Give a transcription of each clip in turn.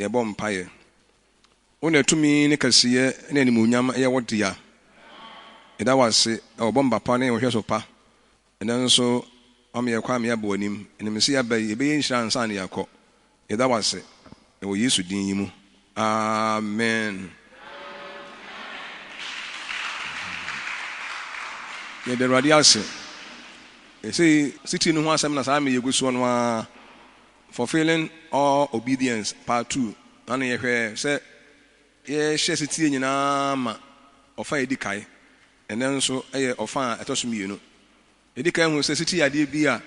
Yɛbɔ mpaeɛ. Wo na tumi ne kɛseyɛ ne animuonyam yɛ wo dea. Yɛda wo ase wɔ bɔmba pa ne wo nhwɛso pa. Ɛnnɛ nso, woama yɛn kwan ama yɛaba w'anim. Yɛnim sɛ yɛaba yi, yɛbɛyɛ nhyira ansa na yɛakɔ. Yɛda wo ase wɔ Yesu din yi mu. Amen. Yɛda Awurade ase. Ɛsei city no ho asɛm na saa meyɛ gu soɔ no ara. Fulfilling All Obedience Part 2 na no yɛhwɛɛ sɛ yɛhyɛ setie nyinaa ma ɔfa a ɛdi kae. Ɛnnɛ nso yɛ ɔfa a ɛtɔ so mmienu. Yɛdi kan hu sɛ setie yɛ adeɛ bi a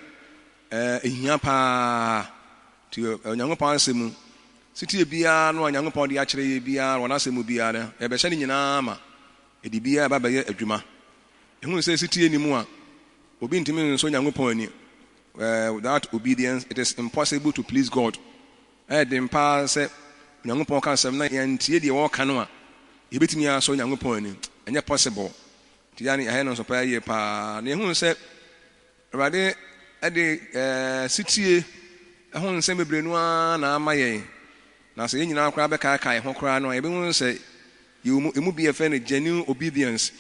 ɛhia paa. Nti Onyankopɔn asɛm mu, setie biara no a Onyankopɔn de akyerɛ yɛ biara wɔ n'asɛm mu biara no, yɛbɛhyɛ ne nyinaa ma ɛde biara ba bɛyɛ adwuma. Yɛhunu sɛ setie nni mu a, obi ntumi nsɔ Onyankopɔn ani. Without obedience, it is impossible to please God. Ɛyɛ den paa sɛ Onyankopɔn ka asɛm na yɛantie deɛ ɔreka no a, yɛbɛtumi asɔ Onyankopɔn ani. Ɛnyɛ possible. Nti yɛa ne yɛayɛ no nso paa yie paa. Na yɛhunu sɛ Awurade de setie ho nsɛm bebree no ara na ama yɛn. Na sɛ yɛn nyinaa koraa bɛkaakae ho koraa no a, yɛbɛhunu sɛ yɛwɔ mu, emu bi yɛfrɛ no genuine obedience,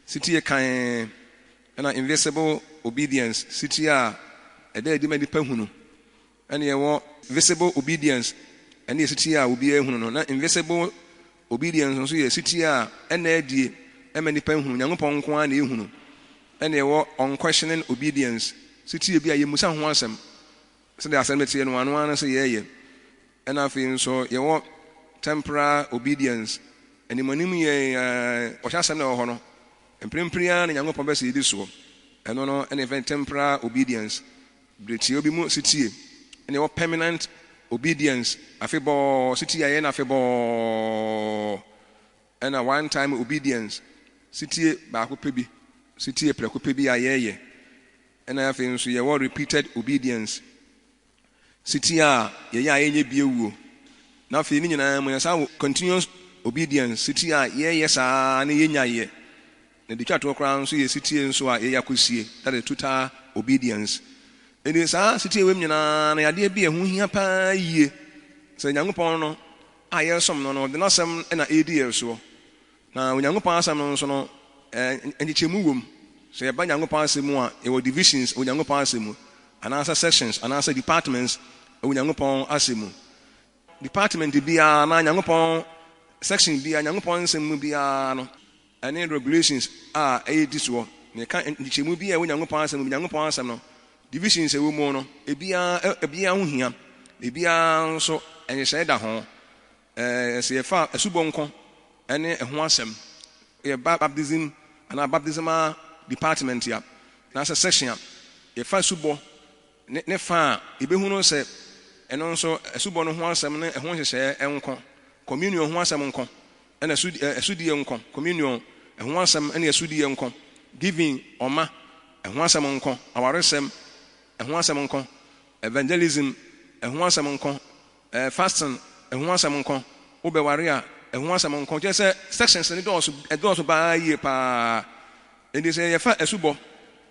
setie kann, ɛna invisible obedience, setie a ɛda adi ma nnipa hunu. Ɛna yɛwɔ visible obedience, ɛne yɛ setie a obiara hunu no. Na invisible obedience nso yɛ setie a ɛnna adie ɛma nnipa nhunu, Nyankopɔn nko ara na ehunu. Ɛna yɛwɔ unquestioning obedience, setie bi a yɛmmusa ho asɛm, sɛdeɛ asɛm no teɛ no ano ara ne sɛ yɛyɛ. Ɛna afei nso yɛwɔ temporal obedience, animuanim yɛ ɔhyɛ asɛm na ɛwɔ hɔ no, mprempren ara na Nyankopɔn bɛsɛ yɛdi soɔ. Ɛno no ɛna yɛfrɛ no temporal obedience. Bere tiawa bi mu setie na ɛwɔ permanent obedience, afebɔɔ setie a yɛyɛ no afebɔɔ, ɛna one time obedience, setie baako pɛ bi, setie prɛko pɛ bi a yɛyɛ, ɛna afei nso yɛwɔ repeated obedience, setie a yɛyɛ a yɛnyɛ bi awuo. Na afei ne nyinaa mu yɛsan wɔ continuous obedience, setie a yɛyɛ saa na yɛnya yɛ. Na deɛ ɛtwa toɔ koraa nso yɛ setie nso a yɛyɛ akɔsie, that is total obedience. Enti saa setie wei nyinaa no yɛ adeɛ bi a ɛho hia paa yie. Sɛ Nyankopɔn no a yɛresom no no, ɔde n'asɛm na ɛredi yɛn soɔ. Na Onyankopɔn asɛm no nso no, nkyekyɛmu wɔ mu. Sɛ yɛba Nyankopɔn asɛm mu a, yɛwɔ divisions wɔ Nyankopɔn asɛm mu, anaasɛ sections anaasɛ departments wɔ Nyankopɔn asɛm mu. Department biara anaa Nyankopɔn section biara, Nyankopɔn nsɛm mu biara no, ɛne regulations a ɛyɛ di soɔ. Na yɛka nkyekyɛmu bi a ɛwɔ Nyankopɔn asɛm mu, Nyankopɔn asɛm no, divisions a ɛwɔ mu no, ebiara, ebiara ho hia, na ebiara nso nhyehyɛe da ho. Ɛɛ, sɛ yɛfa asubɔ nko ne ɛho asɛm, yɛba baptism anaa baptismal department a, anaasɛ section a, yɛfa asubɔ ne ne fã a, yebehu no sɛ ɛno nso asubɔ no ho asɛm ne ɛho nhyehyɛe nko, communion ho asɛm nko, ɛna asu asudie nko, communion ɛho asɛm ne asudie nko, giving, ɔma, ɛho asɛm nko, awaresɛm ɛho asɛm nko, evangelism ɛho asɛm nko, ɛɛ fasting ɛho asɛm nko, wobɛware a ɛho asɛm nko. Kyerɛ sɛ sections no dɔɔso ɛdɔɔso paa yie paa. Enti sɛ yɛfa asubɔ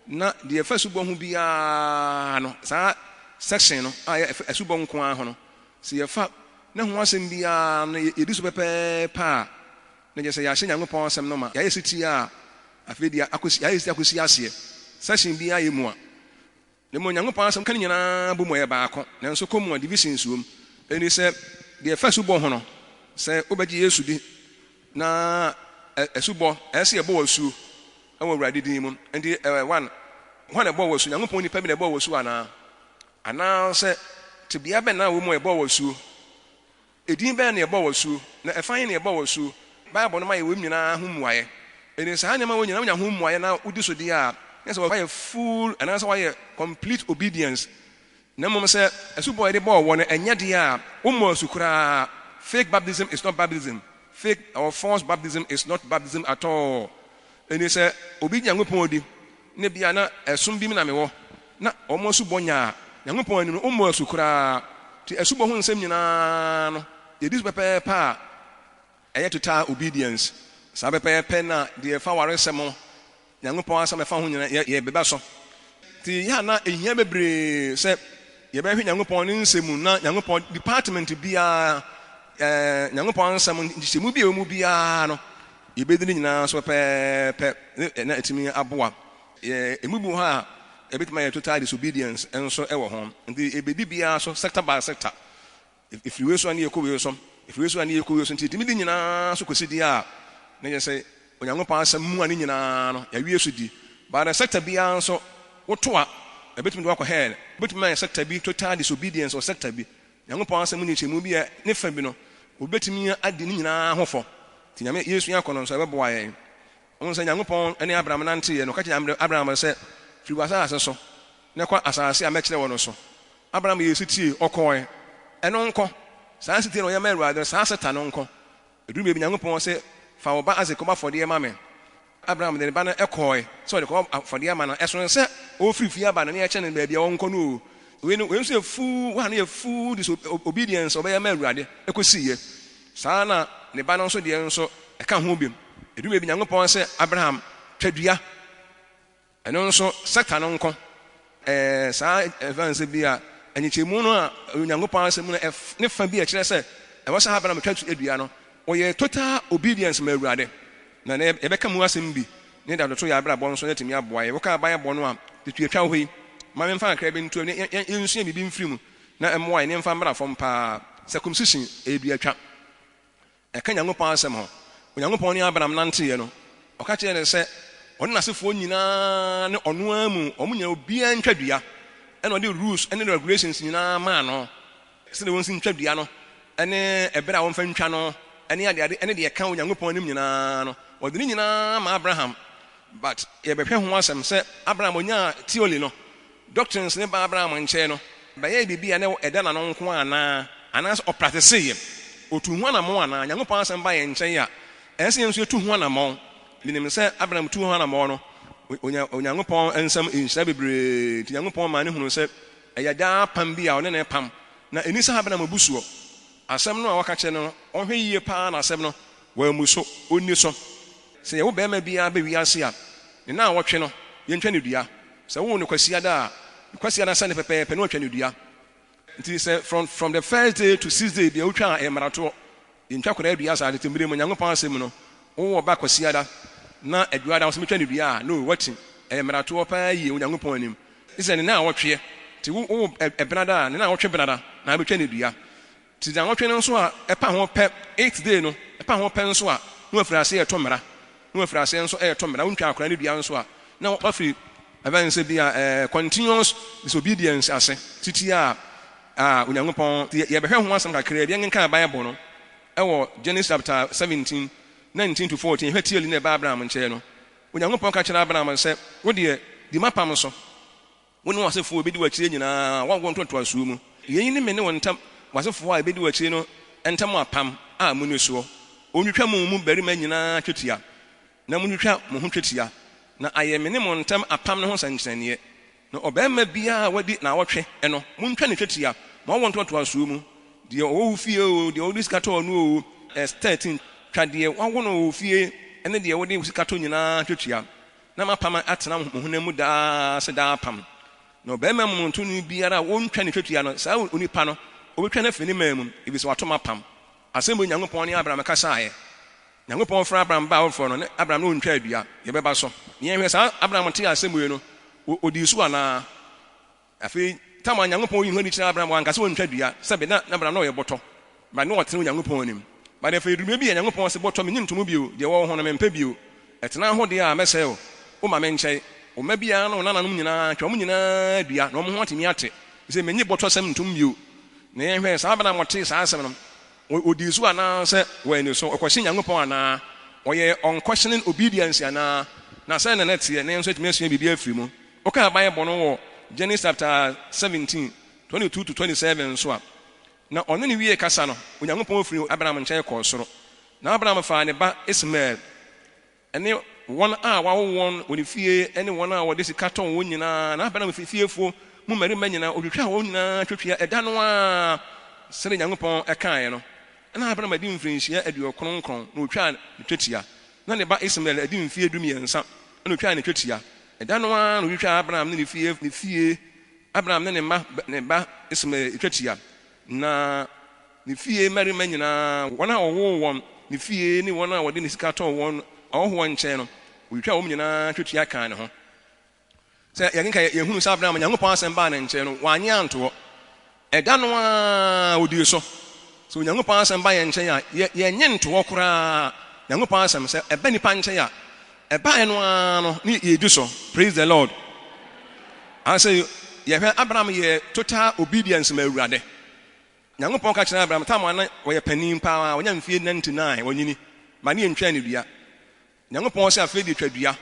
na deɛ ɛfa asubɔ ho biara no, saa section no a ɛyɛ asubɔ nko ara ho no, sɛ yɛfa na ho asɛm biara no yɛdi so pɛpɛɛpɛ a, na kyerɛ sɛ yɛahyɛ Nyankopɔn asɛm no ma, yɛayɛ setie a afei deɛ akɔsi, yɛayɛ setie akɔsi aseɛ. Section biara yɛ mua. Na mmom Nyankopɔn asɛm ka ne nyinaa bɔ mu ɛyɛ baako, nanso kɔ mu a divisions wɔ mu. Enti sɛ deɛ ɛfa asubɔ ho no, sɛ wobɛgye Yesu di na asubɔ, ɛsɛ sɛ yɛbɔ wo asu wɔ Awurade din mu. Enti one, hwan na ɛbɔɔ wo asu? Nyankopɔn nipa bi na ɛbɔɔ wo asu anaa? Anaasɛ tebea bɛn na wɔ mu a yɛbɔɔ wo asu? Edin bɛn na yɛbɔɔ wo asu, na ɛfa he na yɛbɔɔ wo asu? Bible no ma yɛ wei nyinaa ho mmuaeɛ. Enti saa nneɛma wei nyinaa wonya ho mmuaeɛ na wodi so deɛ a, na sɛ woayɛ full anaasɛ woayɛ complete obedience. Na mmom sɛ asubɔ a yɛde bɔɔ wɔ no ɛnyɛ deɛ a, wommɔɔ asu koraa. Fake baptism is not baptism. Fake or false baptism is not baptism at all. Enti sɛ obi gye Nyankopɔn di, na ebia na ɛsom bi mu na mewɔ, na wɔn asubɔ nya a, Nyankopɔn anim no, wommɔɔ asu koraa. Nti asubɔ ho nsɛm nyinaa no, yɛdi so pɛpɛɛpɛ a, ɛyɛ total obedience. Saa pɛpɛɛpɛ na deɛ ɛfa awaresɛm ho, Nyankopɔn asɛm a ɛfa ho nyinaa, yɛ, yɛbɛba so. Nti yɛ a na ɛhia bebree sɛ yɛbɛhwɛ Nyankopɔn ne nsɛm mu, na Nyankopɔn department biara, Ɛɛ, Nyankopɔn nsɛm nkyekyɛmu bi a ɛwɔ mu biara no, yɛbɛdi ne nyinaa so pɛpɛɛpɛ na ɛtumi aboa. Yɛ emu bi wɔ hɔ a, ɛbɛtumi ayɛ total disobedience nso wɔ ho. Nti yɛbɛdi biara so sector by sector. Ɛfiri wei so a ne yɛkɔ wei so, ɛfiri wei so a ne yɛkɔ wei so. Nti yɛtumi di nyinaa so kɔsi deɛ a na kyerɛ sɛ Onyankopɔn asɛm mua ne nyinaa no, yɛawie so di. But the sector biara nso, woto a, ɛbɛtumi de wo akɔ hell. Wobɛtumi ayɛ sector bi total disobedience wɔ sector bi. Nyankopɔn asɛm mu nkyerɛkyerɛmu bi a ne fa bi no, obi bɛtumi adi ne nyinaa ho fɔ. Nti Nyame yɛsua kɔ no nso ɛbɛboa yɛn. Wohu sɛ Nyankopɔn ne Abraham nanteeɛ no, ɔka kyerɛɛ Abraham sɛ, Firi w'asase so na kɔ asase a mɛkyerɛ wo no so. Abraham yɛɛ setie, ɔkɔɔe. Ɛno nko, saa setie no a ɔyɛ maa Awurade no, saa seta no nko. Ɛduru baabi Nyankopɔn se, Fa wo ba Isak kɔbɔ afɔdeɛ ma me. Abraham de ne ba no kɔɔe sɛ ɔde kɔbɔ afɔdeɛ ama no. Ɛsono sɛ ɔrefiri fie aba no na yɛkyerɛ no baabi a ɔnkɔ no o. Wei no, wei nso yɛ full, one no yɛ full disobedience a ɔbɛyɛ ama Awurade kɔsiiɛ. Saa ara na ne ba no nso deɛ nso ɛka ho bio. Ɛduru baabi Nyankopɔn se Abraham twa dua. Ɛno nso Satan no nko. Ɛɛ, saa ɛfa no sɛ bi a nkyekyɛmu no a Onyankopɔn asɛm mu no ne fa bi a ɛkyerɛ sɛ ɛwɔ sɛ Abraham twa dua no, ɔyɛɛ total obedience ma Awurade. Na nɛ yɛbɛka mu asɛm bi ne de atoto yɛn abrabɔ nso na atumi aboa yɛn. Wokaa Bible no a, tuatwa wɔ hɔ yi, ma memfa kakra bi nto mu na yɛnsua biribi mfiri mu na ɛmmoa yɛn na yɛmfa mmra fam paa. Circumcision, ɛyɛ duatwa. Ɛka Nyankopɔn asɛm ho. Onyankopɔn ne Abraham nanteeɛ no, ɔka kyerɛɛ no sɛ ɔne n'asefoɔ nyinaa ne ɔno ara mu, wɔn nyinaa obiara ntwa dua. Ɛna ɔde rules ne regulations nyinaa maa no sɛdeɛ wɔnsi ntwa dua no ne ɛberɛ a wɔmfa ntwa no ne adeade ne deɛ ɛka Onyankopɔn anim nyinaa no, ɔde ne nyinaa maa Abraham. But yɛbɛhwɛ ho asɛm sɛ Abraham ɔnyaa theory no, Doctrines no baa Abraham nkyɛn no, bɛyɛɛ biribi a na ɛda n'ano nko ara anaa? Anaasɛ ɔprateseeɛ? Ɔtuu ho anammɔn anaa? Nyankopɔn asɛm ba yɛn nkyɛn a, ɛsɛ sɛ yɛn nso yɛtu ho anammɔn. Menim sɛ Abraham tuu ho anammɔn no, ɔnyaa Onyankopɔn nsam nhyira bebree. Nti Nyankopɔn maa no hunuu sɛ ɛyɛ daa apam bi a ɔne no repam, na ɛnni sɛ Abraham bu soɔ. Asɛm no a wɔka kyerɛ no no, ɔnhwɛ yie paa na asɛm no, wammu so, ɔnni so. Sɛ yɛwo barima biara ba wiase a, ne naawɔtwe no, yɛntwa no dua. Sɛ wowoo no Kwasiada a, ne Kwasiada sɛ no pɛpɛɛpɛ na wɔatwa no dua. Nti sɛ from from the first day to sixth day deɛ wotwa a ɛyɛ mmaratoɔ. Yɛntwa koraa dua saa. Tete mmerɛ mu, Nyankopɔn asɛm mu no, wowɔ ba Kwasiada na Adwuada wo sɛ mɛtwa no dua a, no, wati. Ɛyɛ mmaratoɔ paa yie wɔ Nyankopɔn anim. Gye sɛ ne naawɔtweɛ. Nti wo wowɔ Ɛbenada a, ne naawɔtwe benada na wobɛtwa no dua. Nti naawɔtwe no nso a ɛpa ho pɛ, eighth day no, ɛpa ho pɛ nso a, na wafiri aseɛ reto mmara. Na wafiri aseɛ nso reto mmara. Wontwa akwadaa no dua nso a, na wafiri ɛbɛn sɛ bi a ɛɛ continuous disobedience ase titi a a Onyankopɔn. Nti yɛbɛhwɛ ho asɛm kakraa bi. Yɛnkenkan Bible no ɛwɔ Genesis chapter 17, 19 to 14. Yɛhwɛ tiali na ɛbaa Abraham nkyɛn no. Onyankopɔn ka kyerɛɛ Abraham sɛ, Wo deɛ, di m'apam so. Wo ne w'asefoɔ a wɔbɛdi w'akyire nyinaa, w'awoɔ ntoatoasoɔ mu. Yei ne me ne wo ntam, w'asefoɔ a ɛbɛdi w'akyire no ntam apam a monni soɔ. Ɔntwitwa mo mu barima nyinaa twetia, na montwitwa mo ho twetia, na ayɛ me ne mo ntam apam no ho nsɛnkyerɛnneɛ. Na ɔbarima biara a wadi nnawɔtwe no, montwa no twetia, mo awoɔ ntoatoasoɔ mu, deɛ ɔwɔ wo fie oo, deɛ wode sika tɔɔ no oo. Ɛs. 13, Twa deɛ wɔawo no wɔ wo fie ne deɛ wode wo sika tɔ nyinaa twetia. Na m'apam atena mo honam mu daa sɛ daa apam. Na ɔbarima momonotoni biara a wɔntwa ne twetia no, saa onipa no, wɔbɛtwa no afi ne man mu, efisɛ wato m'apam. Asɛm wei Nyankopɔn ne Abraham kasaeɛ. Nyankopɔn frɛɛ Abraham baa foforɔ no, ne Abraham ne ɔntwaa dua. Yɛbɛba so. Na yɛnhwɛ, saa Abraham tee asɛm wei no, ɔdii so anaa? Afei, tam a Nyankopɔn yii ne ho adi kyerɛɛ Abraham, wanka sɛ ontwa dua, sɛbe na Abraham na ɔyɛ bɔtɔ, but na ɔtene Onyankopɔn anim. But afei eduru baabi a Nyankopɔn se, Bɔtɔ, minnye ntomu bio, deɛ ɛwɔ wo ho no mempɛ bio. Ɛtena ho deɛ a, mɛsɛe wo. Woma me nkyɛe. Wo mma biara ne wo nananom nyinaa, twa wɔn nyinaa dua, na wɔn ho atumi ate. Ese minnye bɔtɔsɛm ntom bio. Na yɛnhwɛ, saa Abraham ɔtee saa asɛm no, odii so anaa sɛ wanni so? Ɔkɔhyee Nyankopɔn anaa? Ɔyɛɛ unquestioning obedience anaa? Na sɛn na na ɛteɛ? Na yɛn nso yɛatumi asua biribi afiri mu. Wokaa Bible no wɔ Genesis chapter 17, 22 to 27 nso a, na ɔne no wiee kasa no, Onyankopɔn firii Abraham nkyɛn kɔɔ soro. Na Abraham faa ne ba Ismael ne wɔn a wawo wɔn wɔ ne fie ne wɔn a wɔde sika tɔɔ wɔn nyinaa, na Abraham fiefoɔ mu mmarima nyinaa, ɔtwitwaa wɔn nyinaa twetia ɛda no ara sɛdeɛ Nyankopɔn kaeɛ no. Na Abraham adi mfirinhyia aduɔkron nkron na ɔtwaa ne twetia. Na ne ba Ismael adi mfeɛ dumiɛnsa na ɔtwaa ne twetia. Ɛda no ara na ɔtwitwaa Abraham ne ne fie, ne fie, Abraham ne ne mma, ne ba Ismael twetia. Na. Ne fie mmarima nyinaa, wɔn a wɔwoo wɔn ne fie ne wɔn a wɔde ne sika tɔɔ wɔn ahɔhoɔ nkyɛn no, wɔtwitwaa wɔn nyinaa twetia kaa ne ho. Sɛ yɛkenkan yɛhunu sɛ Abraham Nyankopɔn asɛm baa ne nkyɛn no, wannye antoɔ. Ɛda no ara ɔdii so. Sɛ Onyankopɔn asɛm ba yɛn nkyɛn a, yɛ, yɛnnye ntoɔ koraa. Nyankopɔn asɛm, sɛ ɛba nipa nkyɛn a, ɛbaeɛ no ara no, ne yɛdi so. Praise the Lord. Anaasɛ yɛhwɛ Abraham yɛ total obedience ma Awurade. Nyankopɔn ka kyerɛɛ Abraham, tam a na ɔyɛ panin paa, wanya mfeɛ 99, wanyini, ma ne yɛntwaa ne dua. Nyankopɔn se afei de twa dua,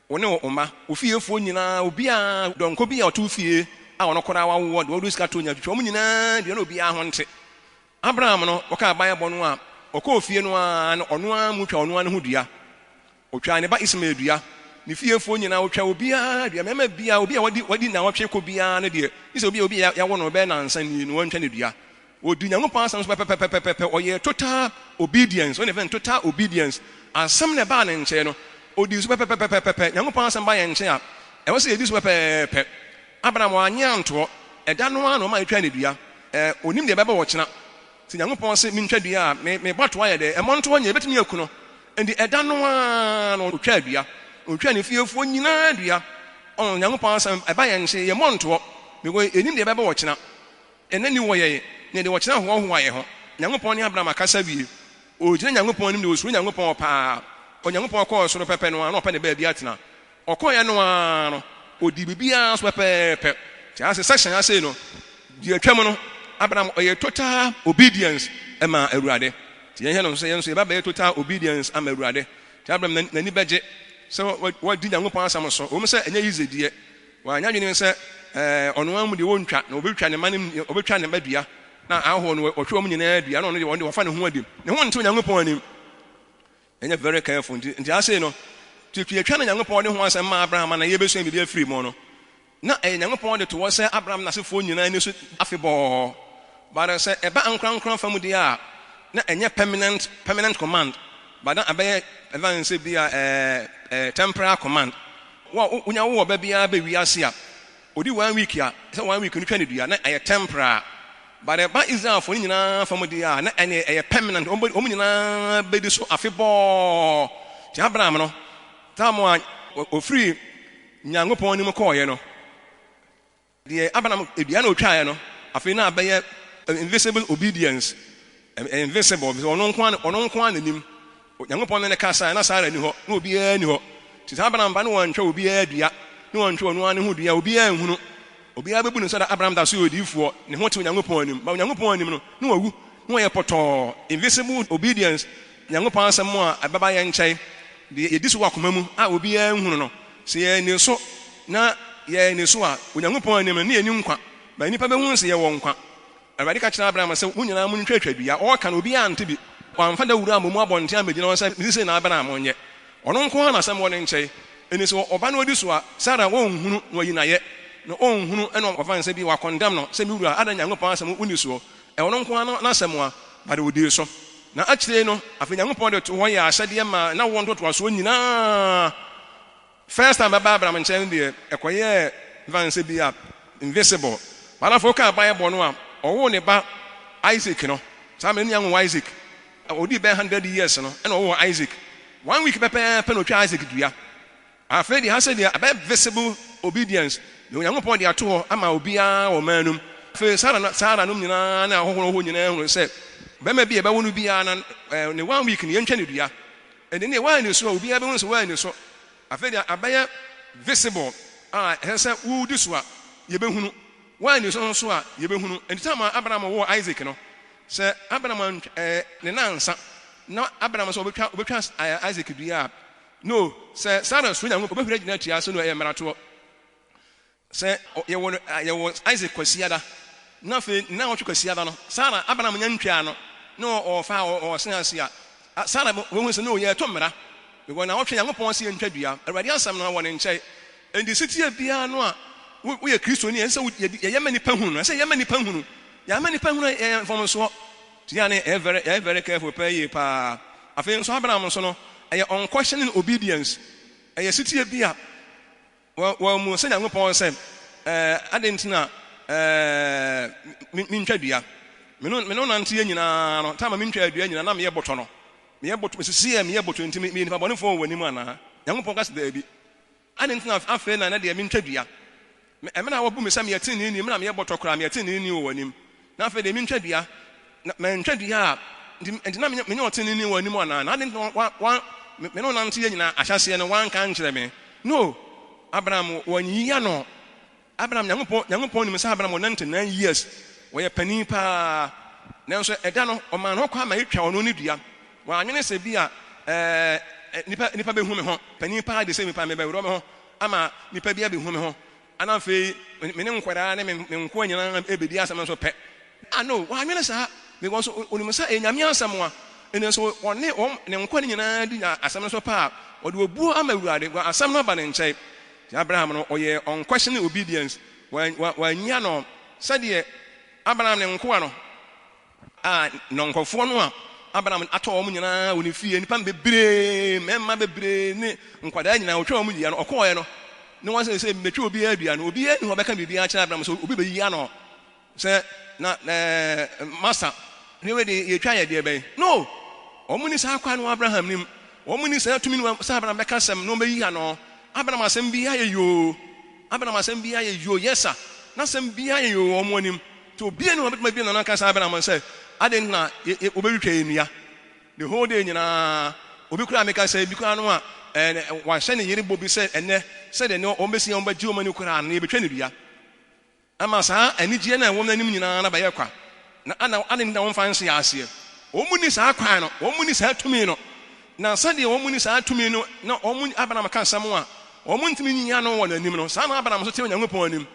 wo ne wo mma, wo fiefoɔ nyinaa, obiara, dɔnkɔ bi a ɔte wo fie a ɔno koraa wawoɔ, deɛ wode sika too nyinaa, twitwa wɔn nyinaa dua na obiara ho nte. Abraham no, wɔkaa Bible no a, ɔkɔɔ fie no ara na ɔno ara mu twa ɔno ara ne ho dua. Ɔtwaa ne ba Ismael dua, ne fiefoɔ nyinaa, ɔtwaa obiara dua, mmarima biara, obi a wadi, wadi nnawɔtwe kɔ biara no deɛ, gye sɛ obi a obi a yɛawo no bɛyɛ nnansa nie no, wɔntwa no dua. Ɔdi Nyankopɔn asɛm so pɛpɛpɛpɛpɛ, ɔyɛɛ total obedience, wɔn na yɛfrɛ no total obedience. Asɛm na ɛbaa ne nkyɛn no, ɔdii so pɛpɛpɛpɛpɛ. Nyankopɔn asɛm ba yɛn nkyɛn a, ɛwɔ sɛ yɛdi so pɛpɛɛpɛ. Abraham wannye antoɔ, ɛda no ara na ɔma yɛtwaa no dua. Ɛɛ, ɔnim deɛ ɛbɛba ɔkyena. Sɛ Nyankopɔn se mentwa dua a, me, mebɔ toa yɛ dɛ, ɛmmɔ ntoɔ nyɛ, ɛbɛtumi aku no. Enti ɛda no ara na ɔtwaa dua. Ɔtwaa ne fiefoɔ nyinaa dua. Ɔn, Nyankopɔn asɛm, ɛba yɛn nkyɛn, yɛmmɔ ntoɔ, because yɛnnim deɛ ɛbɛba ɔkyena. Ɛnnɛ nni hɔ yɛn, na yɛde ɔkyena hoahoa yɛn ho. Nyankopɔn ne Abraham akasa awie. Ɔgyina Nyankopɔn anim deɛ ɔsuro Nyankopɔn paa. Onyankopɔn kɔɔ soro pɛpɛ no ara na ɔpɛ ne baabi atena. Ɔkɔeɛ no ara no, ɔdii biribiara so pɛpɛɛpɛ. Nti ase section ha sei no, deɛ atwam no, Abraham ɔyɛ total obedience maa Awurade. Nti yɛnhwɛ no nso sɛ yɛn nso yɛba bɛyɛ total obedience ama Awurade. Nti Abraham n'ani bɛgye sɛ wadi Nyankopɔn asɛm so. Ɛwom sɛ ɛnyɛ easy deɛ, Wanyɛ adwene sɛ ɔno ara mu deɛ ɔntwa, na ɔbɛtwa ne mma no, ɔbɛtwa ne mma dua, na ahɔhoɔ no wɔtwe wɔn nyinaa dua, na ɔno deɛ ɔno deɛ wafa ne ho adi. Ne ho nte Onyankopɔn anim. Ɛnyɛ very careful. Nti, nti ase no, tuatuatwa na Nyankopɔn de ho asɛm maa Abraham na yɛbɛsua biribi afiri mu no, na ɛyɛ Nyankopɔn de to hɔ sɛ Abraham n'asefoɔ nyinaa ani so afebɔɔ. But sɛ ɛba ankorankora fa mu deɛ a, na ɛnyɛ permanent, permanent command, but na ɛbɛyɛ, ɛfa ne sɛ bi a ɛɛ, ɛɛ temporal command. Wo a wonya wo ɔba biara bɛ wiase a, ɔdi one week a, sɛ one week no twa no dua, na ɛyɛ temporal. But ɛba Israelfoɔ no nyinaa fa mu deɛ a, na ɛneɛ ɛyɛ permanent, wɔn bɛ, wɔn nyinaa bɛdi so afebɔɔ. Nti Abraham no, time a ɔfiri Nyankopɔn anim kɔɔeɛ no, Deɛ Abraham dua na ɔtwaeɛ no, afei na abɛyɛ invisible obedience. Ɛyɛ invisible, because ɔno nko ara, ɔno nko ara na nim. Onyankopɔn ne no kasaeɛ, na Sara nni hɔ, na obiara nni hɔ. Nti sɛ Abraham ba na wantwa obiara dua, na wantwa ɔno ara ne ho dua, obiara nhunu. Obiara bɛbu no sɛ Abraham da so yɛ odiyifoɔ, ne ho te Onyankopɔn anim. But Onyankopɔn anim no, na wawu, na wayɛ pɔtɔɔ. Invisible obedience, Nyankopɔn asɛm a ɛbɛba yɛn nkyɛn, deɛ yɛdi so wɔ akoma mu a obiara nhunu no, Sɛ yɛanni so na yɛanni so a, Onyankopɔn anim no, na yɛnni nkwa. Ma nnipa bɛhunu sɛ yɛwɔ nkwa. Awurade ka kyerɛɛ Abraham sɛ, Mo nyinaa montwatwa dua. Ɔreka no, obiara ante bi. Wamfa dawuro ammɔ mu abɔnten ammɛgyina hɔ sɛ, Mese sei na Abraham nyɛ. Ɔno nko ara na asɛm wɔ ne nkyɛn. Enti sɛ ɔba na ɔdi so a, Sara ɔnhunu na wayi no ayɛ. Na ɔnhunu na wafa no sɛ bi wakɔndɛm no sɛ, Me wura, adɛn Nyankopɔn asɛm wonni soɔ? Ɛwɔ ɔno nko ara n'asɛm a, but ɔdii so. Na akyire yi no, afei Nyankopɔn de too hɔ yɛɛ ahyɛdeɛ maa n'awoɔ ntoatoasoɔ nyinaa. First time bɛba Abraham nkyɛn no deɛ, ɛkɔyɛɛ mfa no sɛ bi a invisible. But afei wokaa Bible no a, ɔwoo ne ba Isaac no, saa mmerɛ no ne anwo Isaac. Ɔdii bɛyɛ hundred years no ɛna ɔwoo Isaac. One week pɛpɛɛpɛ na ɔtwaa Isaac dua. Afei deɛ ha sɛ deɛ ɛbɛyɛ visible obedience deɛ Onyankopɔn de ato hɔ ama obiara wɔ ɔman no mu. Afei Sara na Sara nom nyinaa ne ahɔho a wɔwɔ hɔ nyinaa hunu sɛ barima bi a yɛbɛwo no biara na ne one week no yɛntwa no dua. Ɛnde neɛ woanni so a obiara bɛhunu sɛ woanni so. Afei deɛ abɛyɛ visible a ɛsɛ sɛ wodi so a yɛbɛhunu. Woanni so nso a yɛbɛhunu. Enti time a Abraham woo Isaac no, sɛ Abraham antwa ɛɛ ne nansa na Abraham sɛ ɔbɛtwa ɔbɛtwa Isaac dua a, No, sɛ Sara suro Nyankopɔn, obehuri agyina atia so no, ɛyɛ mmaratoɔ. Sɛ yɛwɔ no, yɛwɔ Isaac Kwasiada, na afei nnawɔtwe Kwasiada no, Sara, Abraham nya ntwaa no, na ɔɔfa a ɔɔsen ase a, Sara bɛhu sɛ no, yɛɛto mmara. Because nnawɔtwe Nyankopɔn se yɛntwa dua. Awurade asɛm no wɔ ne nkyɛn. Enti setie biara no a woyɛ Kristoni a, ɛsɛ sɛ yɛyɛ ma nnipa hunu no. Ɛsɛ sɛ yɛyɛ ma nnipa hunu. Yɛamma nnipa hunu a, ɛyɛ mfomsoɔ. Nti yɛ a na yɛ very yɛyɛ very careful paa yie paa. Afei nso Abraham nso no, ɛyɛ unquestioning obedience. Ɛyɛ setie bi a wɔ wɔammu sɛ Nyankopɔn sɛ ɛɛ adɛn nti na ɛɛ me mentwa dua. Me ne me ne wo nanteɛ nyinaa no, time a mentwaa dua nyinaa na meyɛ bɔtɔ no. Meyɛ bɔtɔ, mesisi ɛ, meyɛ bɔtɔ nti meyɛ nipa bɔnefoɔ wɔ w'anim anaa? Nyankopɔn ka sɛ, Daabi. Adɛn nti na afei na ɛnɛ deɛ mentwa dua? Me, mmerɛ a wɔbu me sɛ meyɛ teneneeni, mmerɛ a meyɛ bɔtɔ koraa, meyɛ teneneeni wɔ w'anim. Na afei deɛ mentwa dua, na mantwa dua a, nti, nti na menyɛ, menyɛ ɔteneneeni wɔ w'anim anaa? Na adɛn nti na wa, wa, me, me ne wo nanteɛ nyinaa ahyɛaseɛ no woanka ankyerɛ me? No! Abraham, wɔanyiyi ano. Abraham, Nyankopɔn, Nyankopɔn nim sɛ Abraham wɔ 99 years, ɔyɛ panin paa. Nanso ɛda no, ɔmaa ne ho kwan ma yɛtwa ɔno ne dua. Wannwene sɛ bi a ɛɛ nnipa, nnipa bɛhu me ho, panin paa de sɛ nipa, mebɛworɔ me ho ama nnipa bi abɛhu me ho, ana afei me ne nkwadaa ne me, me nkoa nyinaa ɛbɛdi asɛm no so pɛ. Ah no, wannwene saa, because onim sɛ ɛyɛ Nyame asɛm a, ɛnna nso ɔne wɔn, ne nkoa no nyinaa di asɛm no so pɛ a, ɔde obuo ama Awurade, because asɛm no aba ne nkyɛn. Nti Abraham no, ɔyɛɛ unquestioning obedience, wannyia no sɛdeɛ Abraham ne nkoa no, a nnɔnkɔfoɔ no a Abraham atɔ wɔn nyinaa wɔ ne fie, nnipa bebree, mmarima bebree ne nkwadaa nyinaa, ɔtwa wɔn dua no, ɔkɔɔɛ no, ne wɔn sɛ sɛ mɛtwa obiara dua no, obiara nni hɔ bɛka biribiara akyerɛ Abraham sɛ obi bɛyi ano sɛ na ɛɛ masa ne wei de yɛtwa yɛ deɛ bɛn. No! Wɔn nni saa kwan no wɔ Abraham nim. Wɔn nni saa tumi no sɛ Abraham bɛka asɛm na wɔbɛyi ano. Abraham asɛm biara yɛ yoo. Abraham asɛm biara yɛ yoo. Yes sir. N'asɛm biara yɛ yoo wɔ wɔn anim. Nti obiara nni hɔ a ɔbɛtumi abue n'ano aka sɛ Abraham sɛ adɛn nti na wobɛtwitwa yɛn nnua the whole day nyinaa. Obi koraa a meka sɛ bi koraa no a ɛɛ wahyɛ ne yere bɔ bi sɛ ɛnnɛ sɛdeɛ ne wɔbɛsi wɔn bɛgye wɔn ani koraa no yɛbɛtwa no dua. Ama saa anigyeɛ no a ɛwɔ n'anim nyinaa no abɛyɛ kwa. Na ana adɛn nti na wɔmfa nhyɛ aseɛ? Wɔn nni saa kwan no, wɔn nni saa tumi no. Na sɛdeɛ wɔn nni saa tumi no na wɔn Abraham ka asɛm a wɔn ntumi nyi ano wɔ n'anim no, saa na Abraham nso te Onyankopɔn anim.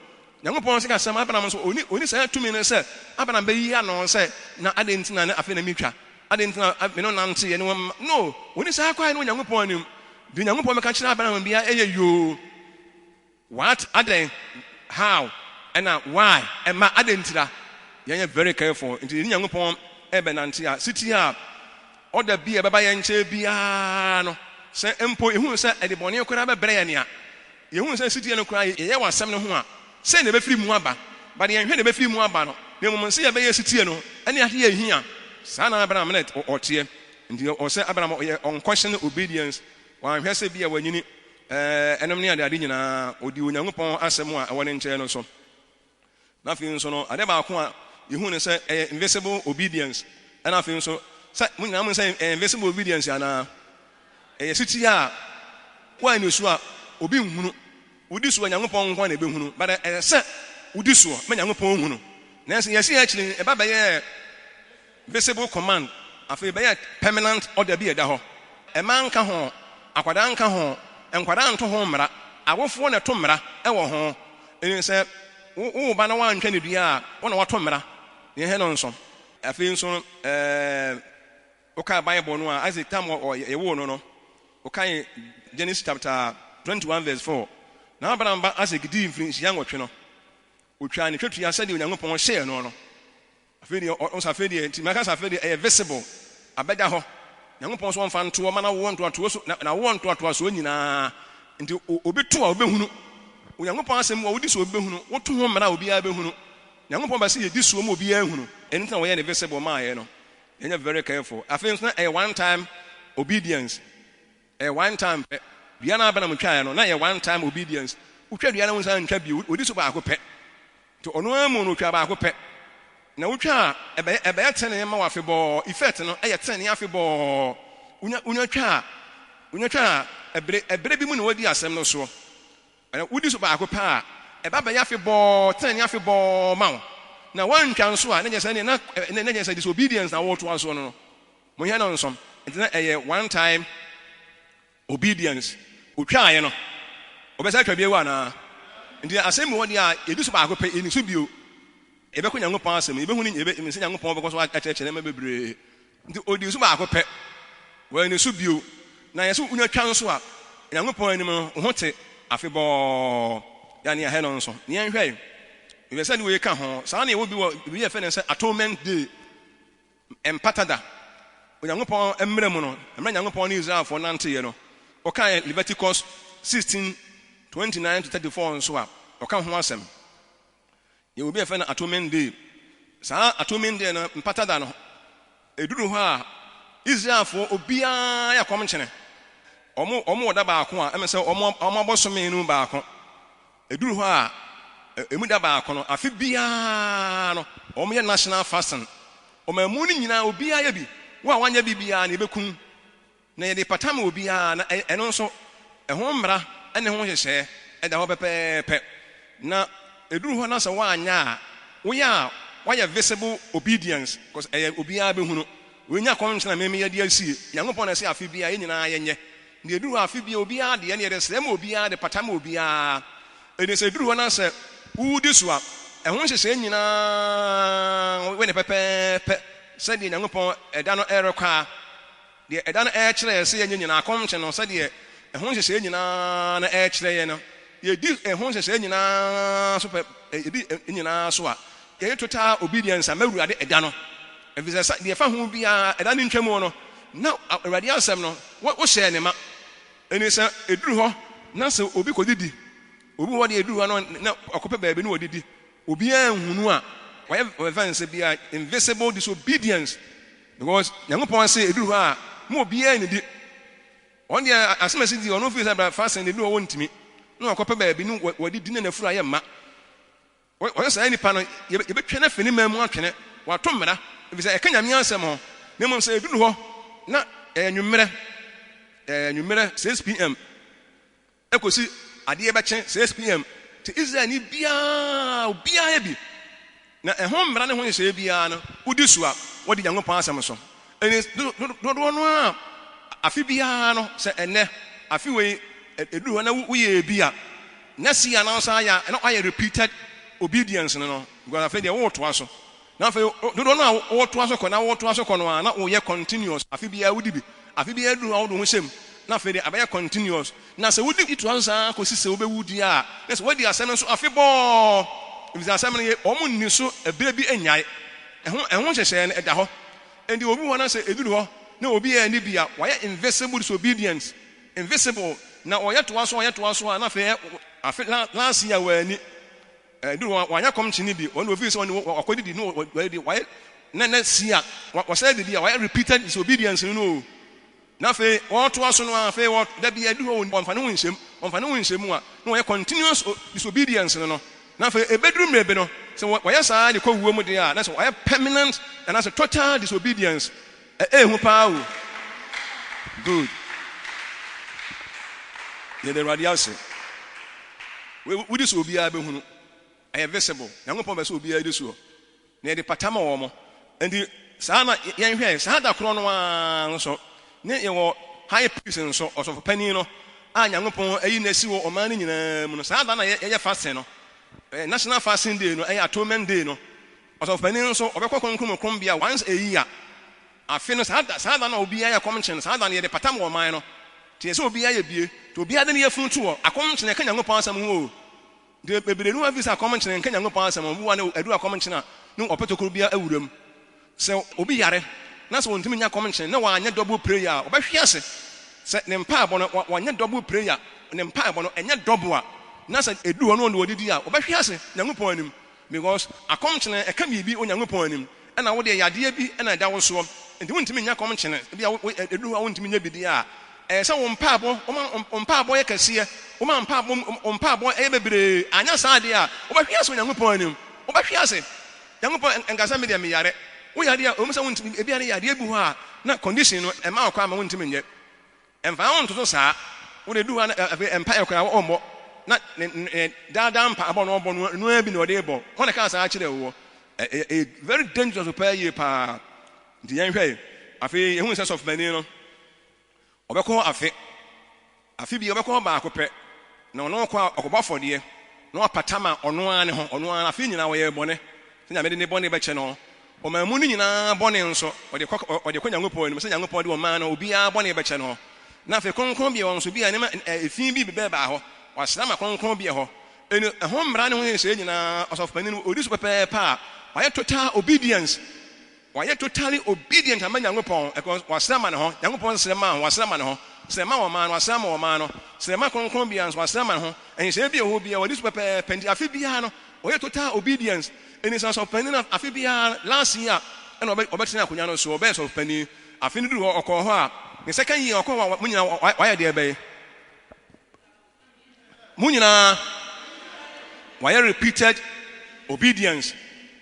Nyankopɔn nso ka asɛm, Abraham nso ɔnni, ɔnni saa tumi no sɛ Abraham bɛyi ano sɛ, na adɛn nti na afei na metwa? Adɛn nti na me ne wo nanteeɛ ne wɔn No, ɔnni saa kwan no wɔ Nyankopɔn anim. Deɛ Nyankopɔn bɛka kyerɛ Abraham biara ɛyɛ yoo. What adɛn, how ɛna why ɛma adɛn ntira yɛnyɛ very careful nti yɛne Nyankopɔn ɛbɛnante a siti a order bi a ɛbɛba yɛn nkyɛn biara no sɛ mpo yɛhunu sɛ ɛde bɔne koraa bɛbrɛ yɛn a yɛhunu sɛ siti no koraa yɛyɛ wɔ asɛm no ho a sɛn na ɛbɛfiri mu aba but yɛnhwɛ na ɛbɛfiri mu aba no na mmom sɛ yɛbɛyɛ sitie no ɛne adeɛ a ɛhia saa na Abraham na ɔteɛ nti ɔsɛ Abraham ɔyɛ unquestioning obedience wanhwɛ sɛ bi a wanyini Ɛɛ, ɛnom ne adeade nyinaa, ɔdii Onyankopɔn asɛm a ɛwɔ ne nkyɛn no so. Na afei nso no, adeɛ baako a yɛhu ne sɛ ɛyɛ invisible obedience. Ɛna afei nso, sɛ mo nyinaa mo sɛ ɛyɛ invisible obedience anaa? Ɛyɛ setie a woanni so a obi nhunu. Wodi so a Nyankopɔn nko na ɛbɛhunu. But ɛyɛ sɛ wodi soɔ ma Nyankopɔn hunu. Nanso yɛsi akyiri no, ɛba bɛyɛɛ Visible command afei bɛyɛ permanent order bi a ɛda hɔ. Mmaa nka ho, akwadaa nka ho, nkwadaa nto ho mmara, awofoɔ na ɛto mmara wɔ ho. Ɛne sɛ wo wo ba na woantwa no dua a, wo na woato mmara. Deɛ ɛhɛ no nso. Afei nso ɛɛ wokae Bible no a, Isaac tam wɔ yɛwoo no no, wokae Genesis chapter 21 verse 4. Na Abraham ba Isaac dii mfirinhyia nwɔtwe no, otwaa ne twetua sɛdeɛ Onyankopɔn hyɛɛ no no. Afei deɛ ɔ, ɔsɛ afei deɛ, nti mɛka sɛ afei deɛ ɛyɛ visible, abɛda hɔ. Nyankopɔn nso ɔmfa ntoɔ ma n'awoɔ ntoatoɔ so, na n'awoɔ ntoatoasoɔ nyinaa. Nti o, obi to a ɔbɛhunu. Onyankopɔn asɛm mu a wodi so a obi bɛhunu. Woto ho mmara a obiara bɛhunu. Nyankopɔn pɛ sɛ yɛdi soɔ ma obiara hunu. Ɛno nti na wɔyɛɛ no visible maaeɛ no. Yɛnyɛ very careful. Afei nso na ɛyɛ one time obedience. Ɛyɛ one time pɛ. Dua no a Abraham twaeɛ no, na ɛyɛ one time obedience. Wotwa dua no a wonsan ntwa bio. Ɔdi so baako pɛ. Nti ɔno ara mu no, ɔtwaa baako pɛ. Na wotwa a, ɛbɛyɛ, ɛbɛyɛ tenenee ma wo afebɔɔ. Effect no yɛ tenenee afebɔɔ. Wonya, wonya twa a, wonya twa a, ɛbere, ɛbere bi mu na woadi asɛm no soɔ. Ɛna wodi so baako pɛ a, ɛba bɛyɛ afebɔɔ, tenenee afebɔɔ ma wo. Na woantwa nso a, na kyerɛ sɛ ɛneɛ na, na kyerɛ sɛ disobedience na woretoa soɔ no no. Monhwɛ no nso, nti na ɛyɛ one time obedience. Otwaaeɛ no, ɔbɛsan atwa bio anaa? Nti asɛm bi wɔ hɔ deɛ a, yɛdi so baako pɛ, yɛnni so bio. Yɛbɛkɔ Nyankopɔn asɛm, yɛbɛhu ne, yɛbɛ, sɛ Nyankopɔn bɛkɔ so akyerɛkyerɛ nneɛma bebree. Nti ɔdii so baako pɛ, wanni so bio. Na yɛsɛ wonya twa nso a, Nyankopɔn anim no, wo ho te afebɔɔ. Yɛne yɛahɛ no nso. Ne yɛnhwɛ, mepɛ sɛ de wei ka ho. Saa na yɛwɔ bi wɔ, biribi yɛfrɛ no sɛ atonement day. Ɛmpata da. Onyankopɔn mmara mu no, mmerɛ Nyankopɔn ne Israelfoɔ nanteeɛ no, wokae Leviticus 16, 29 to 34 nso a, ɔka ho asɛm. Yɛwɔ bi a yɛfrɛ no Atonement Day. Saa atonement day no, mpata da no, ɛduru hɔ a, Israelfoɔ obiara yɛ kɔmkyene. Wɔn wɔn wɔ da baako a, ɛmɛ sɛ wɔn wɔn abɔsome no mu baako. Ɛduru hɔ a, ɛmu da baako no, afe biara no, wɔn yɛ national fasting. Ɔman mu no nyinaa obiara yɛ bi. Wo a wanyɛ bi biara no, yɛbɛkum. Na yɛde pata ma obiara, na ɛno nso, ɛho mmara ne ho nhyehyɛɛ da hɔ pɛpɛɛpɛ. Na ɛduru hɔ na sɛ woanyɛ a, woyɛ a woayɛ visible obedience, cause ɛyɛ obiara bɛhunu. Wei nyɛ akɔmkyene a me meyɛ de asie. Nyankopɔn na ɛse afe biara yɛn nyinaa yɛnyɛ. Na ɛduru hɔ a afe biara obiara deɛ, ɛne yɛde srɛ ma obiara, de pata ma obiara. Ɛnti sɛ ɛduru hɔ na sɛ wodi so a, ɛho nhyehyɛɛ nyinaa woyɛ no pɛpɛɛpɛ sɛdeɛ Nyankopɔn ɛda no ɛrekɔ a. Deɛ ɛda no ɛrekyerɛ yɛn sɛ yɛnyɛ nyinaa, akɔmkyɛ no, sɛdeɛ ɛho nhyehyɛeɛ nyinaa no ɛrekyerɛ yɛn no, yɛdi ɛho nhyehyɛeɛ nyinaa so pɛ, yɛdi nyinaa so a, yɛyɛ total obedience ama Awurade ɛda no. Ɛfiri sɛ, sɛ deɛ ɛfa ho biara, ɛda no ntwamu no, na Awurade asɛm no, wohyɛɛ ne ma. Ɛnti sɛ ɛduru hɔ na sɛ obi kɔdidi, obi wɔ hɔ deɛ ɛduru hɔ no na ɔkɔpɛ baabi na ɔdidi, Obiara nhunu a wayɛ wɔbɛfa no sɛ bi a invisible disobedience because Nyankopɔn se ɛduru hɔ a ma obiara nnidi. Ɔno deɛ asɛm a ɛsi di ɔno firi sɛ bra fa sɛn ɛduru hɔ wɔntumi na wakɔpɛ baabi no wɔdidi na n'afuru ayɛ mma. Wɔyɛ saa nipa no yɛbɛtwa no afi ne man mu atwene wato mmara ɛfiri sɛ ɛka Nyame asɛm ho na mmom sɛ ɛduru hɔ na ɛyɛ anwummerɛ ɛyɛ anwummerɛ 6 pm Ɛkɔsi adeɛ bɛkye 6 PM te Israelni biara, obiara yɛ bi. Na ɛho mmara ne ho nhyehyɛeɛ biara no, wodi so a, woadi Nyankopɔn asɛm so. Ɛnti dodoɔ no ara afe biara no, sɛ ɛnnɛ, afe wei, ɛduru hɔ na woyɛɛ bi a, next year na wosan ayɛ a, na woayɛ repeated obedience no no, because afei deɛ woretoa so. Na afei dodoɔ no a woretoa so kɔ na woretoa so kɔ no ara na woyɛ continuous, afe biara wodi bi, afe biara duru hɔ a wode wo ho hyɛ mu, na afei deɛ abɛyɛ continuous. Na sɛ wodi toa so saa ara kɔsi sɛ wobɛwu deɛ a, na sɛ woadi asɛm no nso afebɔɔ, ɛfiri sɛ asɛm no yɛ wɔn nni so ɛberɛ bi nnyae. Ɛho ɛho nhyehyɛeɛ no ɛda hɔ. Enti obi wɔ hɔ na sɛ ɛduru hɔ na obi anni bi a, wayɛ invisible disobedience, invisible, na ɔyɛ toa so ɔyɛ toa so a na afei afe last year wanni. Ɛduru hɔ a, wanyɛ kɔmkye no bi. Ɔno ofii sɛ ɔne wakɔdidi na wadidi. Wayɛ na na si a wɔsan didi a wayɛ repeated disobedience no no o. Na afei wɔtoa so no ara afei wɔ da bi ɛduru hɔ wɔmfa ne ho nhyɛ mu. Wɔmfa ne ho nhyɛ mu a na wɔyɛ continuous disobedience no no. Na afei ɛbɛduru mmerɛ bi no sɛ wɔyɛ saa de kɔ wuo mu deɛ a na sɛ wɔayɛ permanent anaasɛ total disobedience. Ɛyɛ hu paa o. Good. Yɛda Awurade ase. Wei wodi so obiara bɛhunu. Ɛyɛ visible. Nyankopɔn pɛ sɛ obiara di soɔ. Na yɛde pata ma wɔn. Nti saa na yɛnhwɛ saa da korɔ no ara nso ne yɛwɔ high priest nso, ɔsɔfo panin no a Nyankopɔn ayi no asi wɔ ɔman no nyinaa mu no. Saa da na yɛyɛ fasting no. National fasting day no, ɛyɛ atonement day no. Ɔsɔfopanin nso, ɔbɛkɔ kronkron mu krombea once a year. Afe no, saa da, saa da no a obiara yɛ akɔmkyene no, saa da no yɛde patam wɔ ɔman no. Nti ɛsɛ sɛ obiara yɛ bie. Nti obiara de ne yafunu to hɔ. Akɔmkyene ɛka Nyankopɔn asɛm ho o. Nti bebree no afi sɛ akɔmkyene nka Nyankopɔn asɛm ho. Obi wɔ hɔ a na ɛduru akɔmkyene a, na ɔpɛ tokuro biara awura mu. Sɛ obi yare na sɛ ɔntumi nyɛ akɔmkyene na wanyɛ double prayer a, ɔbɛhwe ase. Sɛ ne mpaebɔ no, wanyɛ double prayer, ne mpaebɔ no ɛnyɛ double a, na sɛ ɛduru hɔ na ɔde ɔdidi a, ɔbɛhwe ase Nyankopɔn anim. Because akɔmkyene ɛka biribi Onyankopɔn anim ɛna wo deɛ yadeɛ bi na ɛda wo soɔ nti wontumi nyɛ akɔmkyene ebia wo ɛduru hɔ a wontumi nyɛ bi deɛ a ɛyɛ sɛ wo mpaebɔ woma wo mpaebɔ yɛ kɛseɛ woma mpaebɔ wo mpaebɔ ɛyɛ bebree anyɛ saa deɛ a wobɛhwe ase Onyankopɔn anim wobɛhwe ase Nyankopɔn nka sɛ me deɛ meyare wo yadeɛ a ɛwom sɛ wontumi ebia ne yadeɛ bi hɔ a na condition no ɛma wo kwan ma wontumi nyɛ Ɛmfa ho ntoto saa, wode du hɔ a na afei mpaeɛ koraa ɔmmɔ, na ne ne daa daa mpaebɔ no ɔbɔ no ɛno ara bi na ɔde rebɔ. Hwan na ɛkaa saa kyerɛɛ woɔ? Ɛyɛ ɛyɛ very dangerous paa yie paa. Nti yɛnhwɛ afei yɛhu sɛ sɔfopanin no ɔbɛkɔ afe afe bi ɔbɛkɔ baako pɛ na ɔno ɔkɔ a ɔkɔbɔ afɔdeɛ na wapata ma ɔno ara ne ho ɔno ara afe nyinaa ɔyɛ bɔne sɛ Nyame de ne bɔne bɛkyɛ no. Ɔman mu no nyinaa bɔne nso, ɔde kɔ, ɔde kɔ Nyankopɔn anim, sɛ Nyankopɔn de ɔman no obiara bɔne bɛkyɛ no. Na afei kronkronbea hɔ nso, bi a nneɛma, ɛ, efi bi bɛbaa hɔ, wɔasra ma kronkronbea hɔ. Eno, ɛho mmara ne ho nhyehyɛe nyinaa, ɔsɔfopanin no, odi so pɛpɛɛpɛ a, wayɛ total obedience. Wayɛ totally obedient ama Nyankopɔn, ɛkɔ, wasra ma ne ho, Nyankopɔn srɛ maa ho, wasra ma ne ho, srɛ ma ɔman no, wasra ma ɔman no, srɛ ma kronkronbea nso, wasra ma ne ho. Nhyehyɛe bi a ɛwɔ hɔ biara, wadi so pɛpɛɛpɛ. Nti afe biara no, ɔyɛ total obedience. Ɛnni sɛ ɔsɔfopanin no afe biara, last year ɛna ɔbɛtena akonnwa no so, ɔbɛyɛ sɔfopanin. Afe no duru hɔ, ɔkɔɔ hɔ a, ne second year ɔkɔɔ hɔ a, mo nyinaa wayɛ deɛ bɛn? Mo nyinaa wayɛ repeated obedience.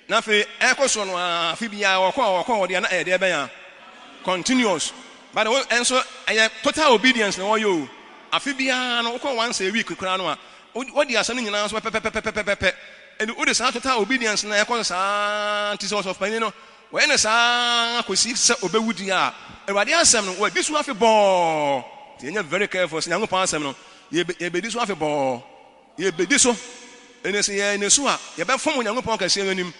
Na afei ɛkɔ soɔ no ara, afe biara ɔkɔ a ɔkɔ hɔ deɛ na ɛyɛ deɛ bɛn a? Continuous. But wo nso ɛyɛ total obedience na wɔyɛ o. Afe biara no wokɔ once a week koraa no a, wodi asɛm no nyinaa so pɛpɛpɛpɛpɛpɛ. Ɛnti wode saa total obedience no ɛkɔ so saa nti sɛ ɔsɔfopanin no wɔyɛ no saa ara kɔsi sɛ ɔbɛwu deɛ a, Awurade asɛm no wɔadi so afe bɔɔ. Nti yɛnyɛ very careful sɛ Nyankopɔn asɛm no yɛbɛdi so afe bɔɔ. Yɛbɛdi so. Ɛnti sɛ yɛanni so a, yɛbɛfom Onyankopɔn kɛseɛ no anim.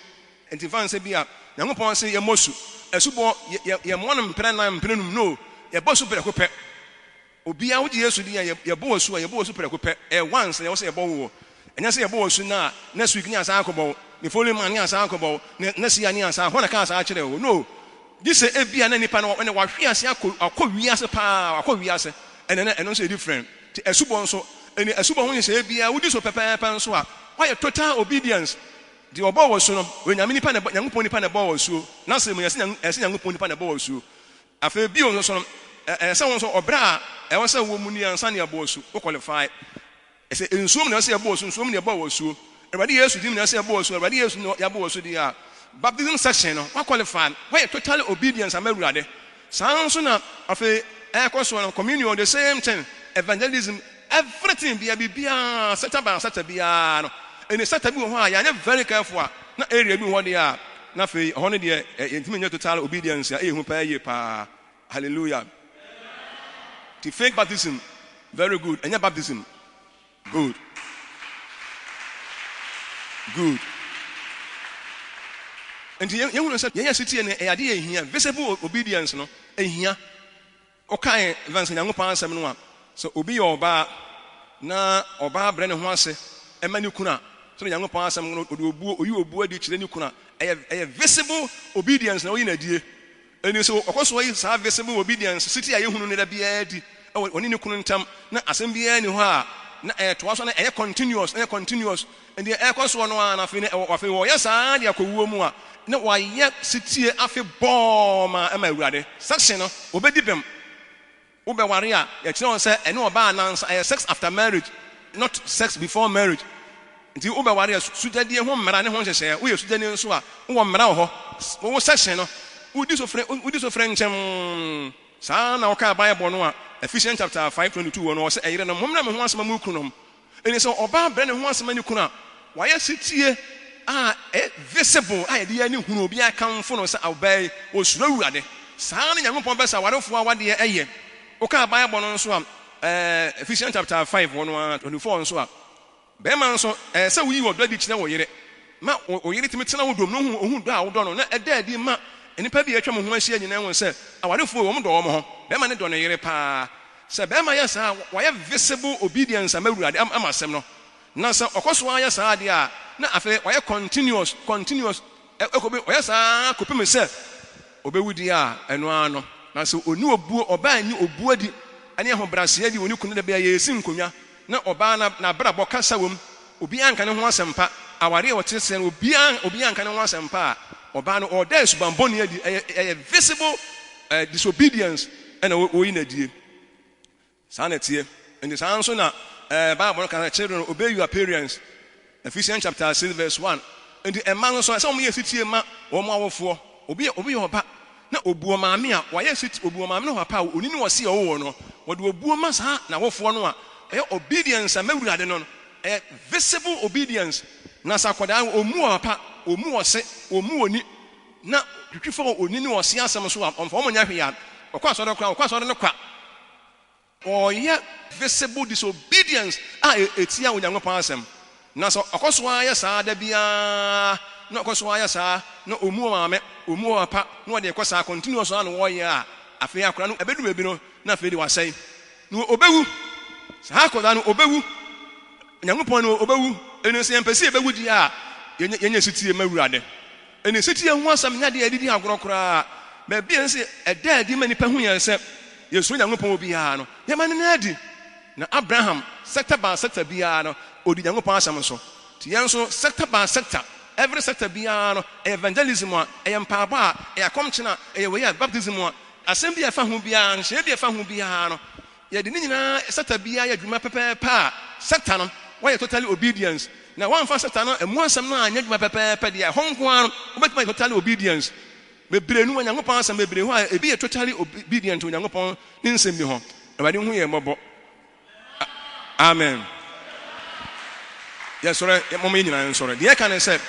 Nti fa no sɛ bi a Nyankopɔn se yɛmmɔ su. Asubɔ, yɛmmɔ no mprɛ nan, mprɛ num, no. Yɛbɔ su prɛko pɛ. Obiara wogye Yesu di a, yɛbɔ wo asu a, yɛbɔ wo asu prɛko pɛ. Ɛyɛ once na ɛwɔ sɛ yɛbɔ wo. Ɛnyɛ sɛ yɛbɔ wo asu nnɛ a, next week ne yɛasan akɔbɔ wo, the following month ne yɛasan akɔbɔ wo, next year ne yɛasan, hwan na ɛkaa saa kyerɛɛ wo? No. Gye sɛ ebia na nipa no wahwe ase akɔ, wakɔ wiase paa, wakɔ wiase. Ɛnɛ no, ɛno nso yɛ different. Nti asubɔ nso, ɛne asubɔ ho nhyehyɛeɛ biara, wodi so pɛpɛɛpɛ nso a, woayɛ total obedience. Deɛ ɔbɔɔ wo asu no, ɔyɛ Nyame nipa na ɛbɔ, Nyankopɔn nipa na ɛbɔɔ wo asuo. N'asɛm mu, yɛse ɛsɛ Nyankopɔn nipa na ɛbɔɔ wo asuo. Afei bio nso so no, ɛsɛ sɛ wo nso ɔbrɛ a ɛwɔ sɛ wowɔ mu ni ansa na yɛabɔ asu. Wo qualify. Ɛsɛ nsuo mu na ɛsɛ sɛ yɛbɔ asu, nsuo mu na yɛbɔ wɔ asuo. Awurade Yesu din mu na ɛsɛ sɛ yɛbɔ asu, Awurade Yesu na yɛabɔ wɔ asu deɛ a, baptism section no, wa qualify, woayɛ totally obedience ama Awurade. Saa ara nso na afei ɛrekɔ soɔ no, communion, the same thing, evangelism, everything biara, biribiara, sector by sector biara no, ɛni sector bi wɔ hɔ a yɛanyɛ very careful a, na area bi wɔ hɔ deɛ a, na afei ɛhɔ no deɛ yɛntumi nyɛ total obedience a, ɛyɛ hu paa yie paa. Hallelujah. Ti fake baptism, very good. Ɛnyɛ baptism, good. Good. Nti yɛhunu sɛ yɛn asetie no ɛyɛ adeɛ a ɛhia. Visible obedience no ɛhia. Wokae Vance Nyankopɔn asɛm no a, sɛ obi yɛ ɔbaa na ɔbaa brɛ ne ho ase ma ne kunu a, sɛdeɛ Nyankopɔn asɛm no ɔde obuo, ɔyi obuo adi kyerɛ ne kunu a, ɛyɛ ɛyɛ visible obedience na ɔyi no adie. Ɛnti sɛ ɔkɔ so yi saa visible obedience setie a yɛhunu no da biara adi wɔ ɔne ne kunu ntam na asɛm biara nni hɔ a, na ɛtoa so na ɛyɛ continuous, ɛyɛ continuous. Deɛ ɛrekɔ soɔ no ara na afei no ɛwɔ afei wɔyɛ saa de akɔ wuo mu a, na wɔayɛ setie afe bɔɔ ma ɛma Awurade. Section no, wɔbɛdi bem. Wobɛware a, yɛkyerɛ wo sɛ ɛne ɔbaa anansa, ɛyɛ sex after marriage, not sex before marriage. Nti wobɛware a, sugyadie ho mmara ne ho nhyehyɛeɛ. Woyɛ sugyani nso a, wowɔ mmara wɔ hɔ. Wo section no, wodi so fre, wodi so frenkyɛm. Saa ara na wɔkaa Bible no a Ephesians chapter 5:22 wɔ no, ɔse, Ɛyerenom, mommrɛ mo ho ase ma mo kununom. Enti sɛ ɔbaa brɛ ne ho ase ma ne kunu a, wayɛ setie a ɛyɛ visible a yɛde yɛn ani hunu, obiara kamfo no sɛ ɔbaa yi, osuro Awurade. Saa ara na Nyankopɔn pɛ sɛ awarefoɔ awadeɛ yɛ. Wokaa Bible no nso a, ɛɛ Ephesians chapter 5 hɔ no ara, 24 nso a, barima nso, ɛsɛ sɛ woyi ɔdɔ adi kyerɛ wo yere ma wo yere tumi tena wo dɔ mu na ohu dɔ a wodɔ no na ɛda adi ma nnipa bi a atwa mo ho ahyia nyinaa hu sɛ awarefoɔ yi, wɔdɔ wɔn ho. Barima no dɔ ne yere paa. Sɛ barima yɛ saa a, wayɛ visible obedience ama Awurade, ama asɛm no. Na sɛ ɔkɔ so ara yɛ saa adeɛ a, na afei wayɛ continuous, continuous, ɛkɔbi, ɔyɛ saa ara kɔpem sɛ ɔbɛwu deɛ a, ɛno ara no. Na sɛ ɔnni obuo, ɔbaa nni obuo adi ne ahobrɛaseɛ adi wɔ ne kunu da biara yɛresi nkonnwa, na ɔbaa no n'abrabɔ kasa wɔ mu, obiara nka ne ho asɛmpa, awareɛ a ɔte sɛɛ no, obiara, obiara nka ne ho asɛmpa a, ɔbaa no ɔreda suban bɔne adi, ɛyɛ, ɛyɛ visible disobedience na ɔreyi no adie. Saa na ɛteɛ. Nti saa nso na Bible no ka sɛ, children, obey your parents. Ephesians chapter 6 verse 1. Nti mma no nso, ɛsɛ sɛ wɔyɛ setie ma wɔn awofoɔ. Obi, obi yɛ ɔba na obu ɔmaame a, wayɛ setie, obu ɔmaame ne ɔpapa a, oni ne ɔse a ɔwoo no, wɔde obuo ma saa n'awofoɔ no a, ɛyɛ obedience a m'Awurade no no, ɛyɛ visible obedience. Na sɛ akwadaa no, ɔmmu ɔpapa, ɔmmu ɔse, ɔmmu oni, na twitwi fa oni ne ɔse asɛm so a, ɔmfa wɔn nyɛ hwee a, ɔkɔ asɔre koraa, ɔkɔ asɔre no kwa. Ɔreyɛ visible disobedience a etia Onyankopɔn asɛm. Na sɛ ɔkɔ so ara yɛ saa da biara, na ɔkɔ so ara yɛ saa, na ommu ɔmaame, ommu ɔpapa, na ɔde rekɔ saa continuous ara na ɔreyɛ a, afei akwadaa no ɛbɛdu baabi no, na afei de wasɛe. Na obewu. Saa akwadaa no, obewu. Onyankopɔn no, obewu. Ɛno sɛ yɛmpɛ sɛ yɛbɛwu deɛ a, yɛnyɛ setie ma Awurade. Ɛnna setie ho asɛm nyɛ ade a yɛde di agorɔ koraa. Baabi a ɛsɛ sɛ ɛda adi ma nnipa hu yɛn sɛ yesuro Nyankopɔn biara no, yɛma no nna adi. Na Abraham, sector by sector biara no, odi Nyankopɔn asɛm so. Nti yɛn nso, sector by sector. Every sector biara no, ɛyɛ evangelism a, ɛyɛ mpaabɔ a, ɛyɛ akɔmkyene a, ɛyɛ wei a, baptism a, asɛm bi a ɛfa ho biara, nhyehyɛeɛ bi a ɛfa ho biara no, yɛde ne nyinaa sector biara yɛ adwuma pɛpɛɛpɛ a, sector no, woayɛ totally obedience. Na woamfa sector no ɛmu asɛm no anyɛ adwuma pɛpɛɛpɛ deɛ, ɛhɔ nko ara no, wobɛtumi ayɛ totally obedience. Bebree no wɔ Nyankopɔn asɛm bebree hɔ a, ebi yɛ totally obedient wɔ Nyankopɔn ne nsɛm bi ho. Awurade nhu yɛn mmɔbɔ. Amen. Yɛsɔre, mom yɛn nyinaa nsɔre. Deɛ ɛka ne sɛ,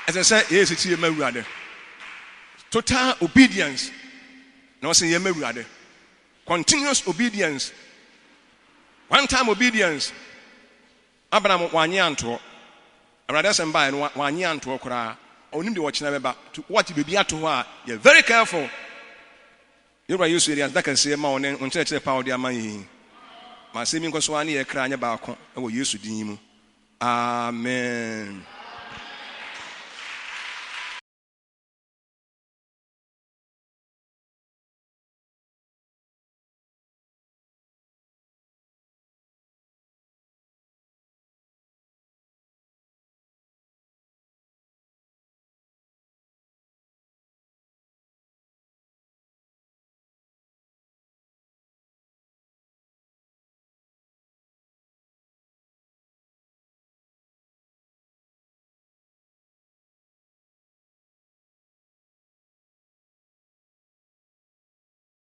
ɛsɛ sɛ yɛyɛ setie ma Awurade. Total obedience na ɔsɛ yɛn ma Awurade. Continuous obedience. One time obedience. Abraham wanye antoɔ. Awurade asɛm baeɛ no wanye antoɔ koraa. Ɔnim deɛ ɔkyena bɛba. To wɔte biribi ato hɔ a, yɛ very careful. Yɛn Wura Yesu, yɛde aseda kɛseɛ ma wo ne wo nkyerɛkyerɛ pa a wode ama yɛn yi. Ma asɛm yi nkɔ so ara ne yɛn kra nyɛ baako wɔ Yesu din mu. Amen.